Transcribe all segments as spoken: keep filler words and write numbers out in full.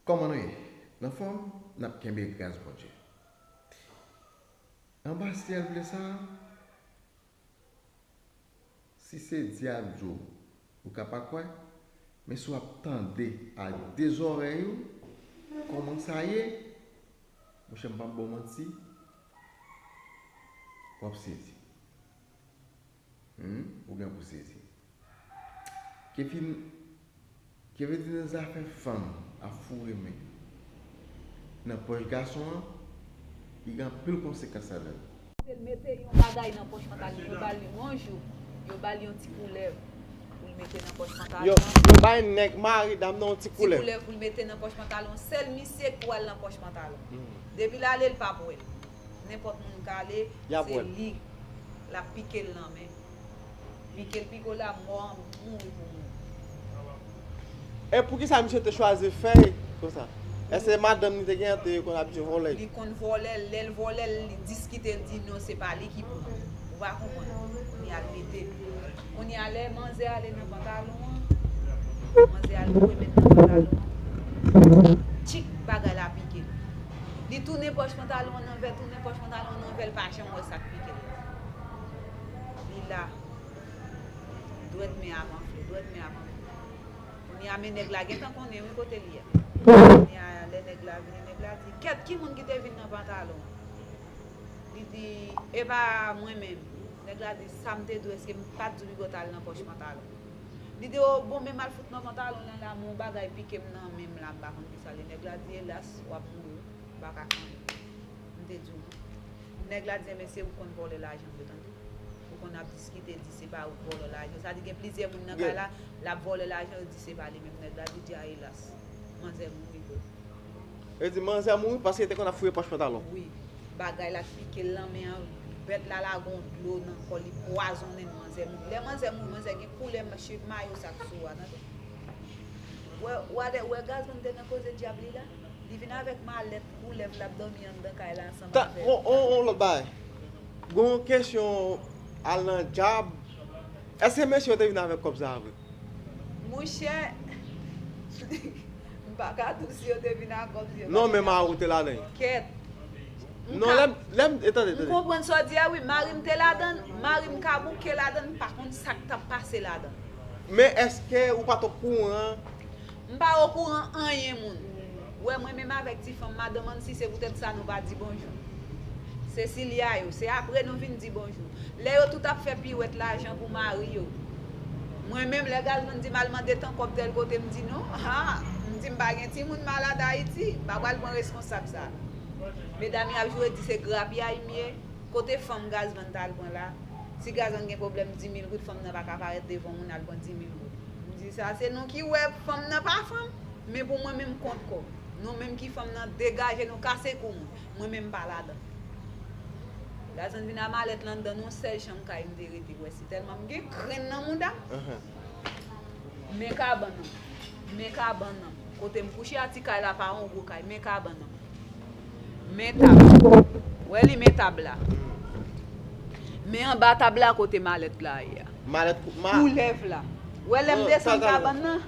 Kòman nou ye? N anfòm? N ap kenbe gras Bondye. Anba syèl ble sa a, si se dyab di w, ou ka pa kwè, men si w ap tande ak de zòrèy ou kòman sa ye, monchè, m p ap ba w manti, w ap sezi. Hmm, ou gen pou sezi. Kevin, Kevin di nan zafè fanm ap foure men nan pòch gason an, li gen anpil konsekans ladan l. L mete yon bagay nan pòch pantalon, yo ba l yon jou, yo ba l yon ti koulèv pou l mete nan pòch pantalon. Yo, yo bay nèg mari dam nan yon ti koulèv. Ti koulèv pou l mete nan pòch pantalon. Sèl misye k wè l nan pòch pantalon. Hmm. Depi l ale, l p ap wè l. Nenpòt moun k ale, se li. L ap pike l nan men. Pike l, pike l la mò, mouri pou mouri. E poukisa misye te chwazi fè konsa? Èske madanm li te gen an te konn abitye vòlè? Li konn vòlè l, lè l vòlè l, li diskite, l di non, se pa li ki pran. Ou pa konprann? Kounye a l mete l. Kounye a lè manzè ale nan pantalon an, manzè al foure men nan pantalon an. Tchik, bagay la pike l. Li tounen pòch pantalon an nan vè, tounen pòch pantalon an nan vè, l pa janm wè sa k pike l la. Li la. Dwèt men ap anfle, dwèt men ap anfle. Kounye a men nèg la gentan konnen wi kote l ye. Kounye a lè nèg la vini, nèg la di, "Kèt, ki moun ki te vin nan pantalon an?" Li di, "E pa mwen menm." Nèg la di, "Sa m te di w, èske m pa t di w li bò t al nan pòch pantalon?" Li di, "O, bon, men m al fout nan pantalon lan la, men yon bagay pike m nan men m la, m pa konn ki sa l ye." Nèg la di, "Elas, w ap mouri, ou pa ka fè anyen. M te di w non." Nèg la di, "Enben, se ou k konn vòlè lajan m yo, tande. Ou konn ap diskite, di se pa ou k vòlè lajan." Sa di gen plizyè moun nan kay la, l ap vòlè lajan, yo di se pa li menm. Nèg la di, "Dja, elas, manzè mouri vre." Yo di manzè mouri paske li te konn ap fouye pòch pantalon. Wi. Bagay la pike l nan men an, bèt la lage yon dlo nan kò li, pwazonnen l, manzè mouri. Lè manzè mouri, manzè gen koulè mache, mayo sa k sou a, tande. Wè, wè, wè Gazman te nan koze dyab li la? Li vin avèk malèt koulèv, l ap dòmi anndan kay la ansanm avè l. On, on, on lòt bagay. Gon kesyon al nan dyab. Èske mesye yo te vin avèk kòb sa a vre? Monchè, m pa ka di w si yo te vin ak kòb, si yo pa te vin ak kòb. Non, men mari w te ladan l. Kèt. Non, lè m, lè m, e, tande, tande. M konprann sa w di a, wi. Mari m te ladan l, mari m ka bouke ladan l, m pa konn sa k t ap pase ladan l. Men èske ou pa t okouran? M pa okouran anyen, moun. Wè, mwen menm avèk ti fanm, madanm Ann, si se poutèt sa nou pa di bonjou. Sesilya yo, se apre nou vin di bonjou. Lè yo tout ap fè piwèt lajan pou mari yo. Mwen menm, lè Gazman di m al mande tan kòb tèl kote, m di non. Ha! M di m pa gen timoun malad Ayiti. M pa pral pran responsab sa. Medam y ap joure di se grapyay m ye. Kote fanm Gazman t al pran la? Si Gazman gen pwoblèm di mil goud, fanm nan pa ka parèt devan moun al pran di mil goud. M di sa se nou ki wè fanm nan pa fanm, men pou mwen menm kont kò. Nou menm ki fanm nan degaje nou, kase kou nou. Mwen menm m pa ladan. Gazman vin a malèt lan anndan yon sèl chanm kay m te rete. Wè se tèlman m gen grenn nan mouda m. Men kabann nan. Men kabann nan. Kote m kouche a, ti kay la pa yon gwo kay. Men kabann nan. Men tab. Wè li men tab la. Men anba tab la kote malèt la ye a. Malèt kou-, ma- Koulèv la. Wè lè m desann kabann nan.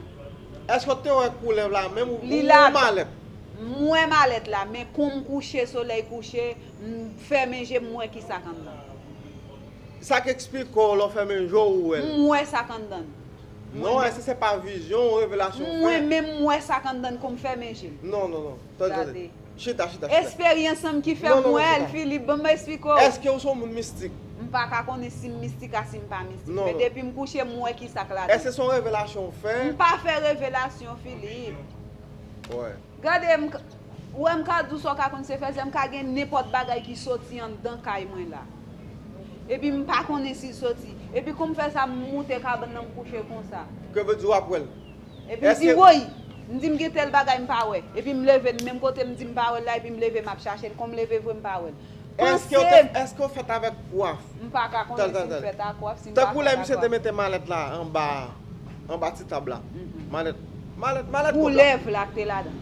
Èske w te wè koulèv la menm ou, ou malèt? M wè malèt la, men kou m kouche, solèy kouche, m fèmen je m, m wè ki sa k anndan. Sa k eksplike w lè w fèmen je w ou wè l? M wè sa k anndan. Non, èske se pa vizyon ou revelasyon w fè? Mwen menm m wè sa k anndan kou m fèmen je m. Non, non, non. Tande, tande. Chita, chita, chita. Esperyans an m ki fè m wè l, Filip, ban m eksplike w. Èske w se yon moun mistik? M pa ka konnen si m mistik a si m pa mistik. Men depi m kouche, m wè ki sa k ladan. Èske se yon revelasyon w fè? M pa fè revelasyon, Filip. Wè. Gade, m ka, ou wè m ka di w sa w ka konn se fèzè, m ka gen nenpòt bagay ki soti anndan kay mwen la. Epi m pa konnen si l soti. Epi kou m fè sa, m moute kabann nan, m kouche konsa. Ke vle di w ap wè l? Epi m di, woy! M di m gen tèl bagay m pa wè. Epi m leve, menm kote m di m pa wè l la, epi m leve, m ap chache l. Kou m leve vre, m pa wè l. Èske w te, èske w fèt avèk kwaf? M pa ka konnen si m fèt ak kwaf, si m pa fèt ak kwaf. Tankou lè misye te mete malèt la anba, anba ti tab la. Malèt, malèt, malèt kòb la. Koulèv la k te ladan.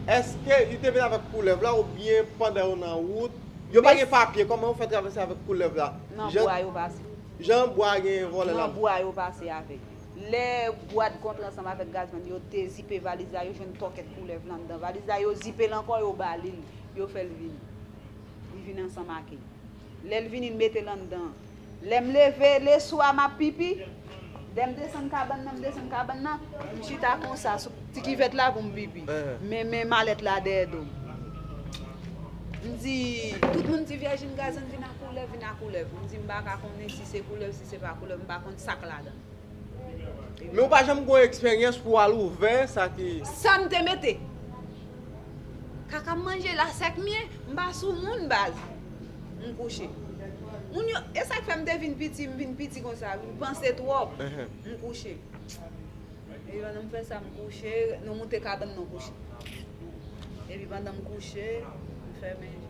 Èske li te vin avèk koulèv la oubyen pandan yo nan wout? Yo pa gen papye, kòman yo fè travèse avèk koulèv la? Nan bwa yo pase. Jan bwa gen vòlè la. Nan bwa yo pase avèk. Lè Bwad kontre ansanm avèk Gazman, yo te zipe valiz la, yo jwenn tòkèt koulèv anndan valiz la, yo zipe l ankò, yo ba li l, yo fè l vini. Li vin ansanm ak li. Lè l vini, l mete l anndan. Lè m leve leswa, m ap pipi. Lè m desann kabann nan, m desann kabann nan, m chita konsa sou ti kivèt la pou m pipi. Men, men malèt la dèyè do m. M di, tout moun di Vyèjin Gazman vin ak koulèv, vin ak koulèv. M di, m pa ka konnen si se koulèv, si se pa koulèv, m pa konn sa k ladan l. Men ou pa janm gen eksperyans pou w al ouvè sa ki. Sa m te mete. Kaka m manje la sèk m ye, m pa sou moun baz. M kouche. Moun yo, e sa k fè m te vin piti, m vin piti konsa, m panse twòp. M kouche. Epi pandan m fè sa, m kouche, nou moute kabann nou kouche. Epi pandan m kouche, m fèmen je.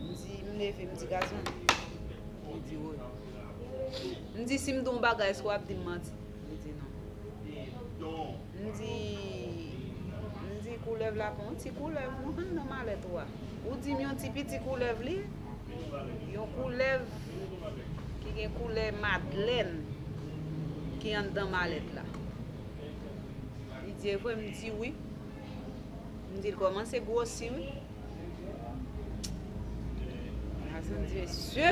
M di, m leve, m di, Gazman. Li di, wi. M di, si m di w yon bagay, èske w ap di m manti? Li di, non. M di, m di, koulèv la pa yon ti koulèv, non, nan malèt ou a. Ou di m yon ti piti koulèv li, yon koulèv ki gen koulè madlèn ki anndan malèt la. Li di, e vre? M di, wi. M di, l kòmanse gwosi, wi. Gazman di, mesye,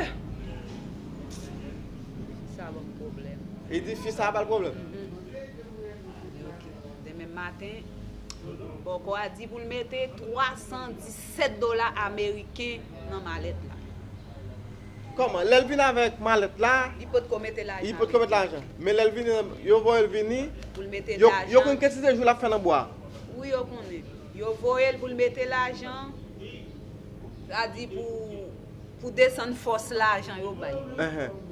sa ban m pwoblèm. Li di fi sa ba l pwoblèm. Mhm. Li di, ok. Demen maten, bòkò a di pou l mete twa san disèt dola ameriken nan malèt la. Kòman? Lè l vin avèk malèt la, li potko mete lajan. Li potko mete lajan. Men lè l vini, yo voye l vini, pou l mete lajan. Yo konn kantite jou l ap fè nan bwa. Wi, yo konnen. Yo voye l pou l mete lajan. Sa di pou, pou desann fòs lajan yo bay.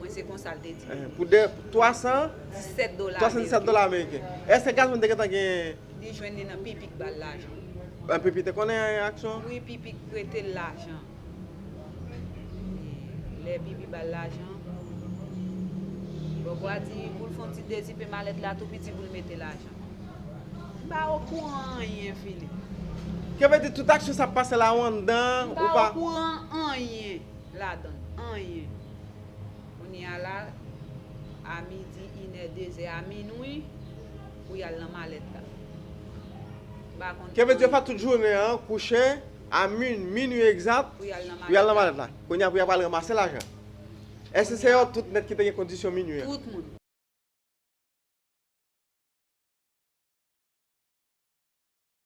Mwen se konsa l te di. Pou de, twa san, disèt dola ameriken. Twa san disèt dola ameriken. Èske Gazman te gentan gen. Li jwenn li nan Pipi k ba l lajan. Pipi te konnen aksyon? Wi, Pipi k prete l lajan. Lè Pipi ba l lajan, bòkò a di pou l fè yon ti dezipe malèt la tou piti pou l mete lajan. M pa okouran anyen, Philippe. Ke vle di tout aksyon sa ap pase la ou anndan, ou pa okouran anyen ladan l, anyen. Kounye a la, a midi, inè, dezè, a minwi, pou y al nan malèt la. M pa konn. Ke vle di yo fè tout jounen an kouche, a min, minwi egzat, pou y al nan malèt la. Kounye a pou y al ranmase lajan. Èske se yo tout nèt ki te gen kondisyon minwi an? Tout moun.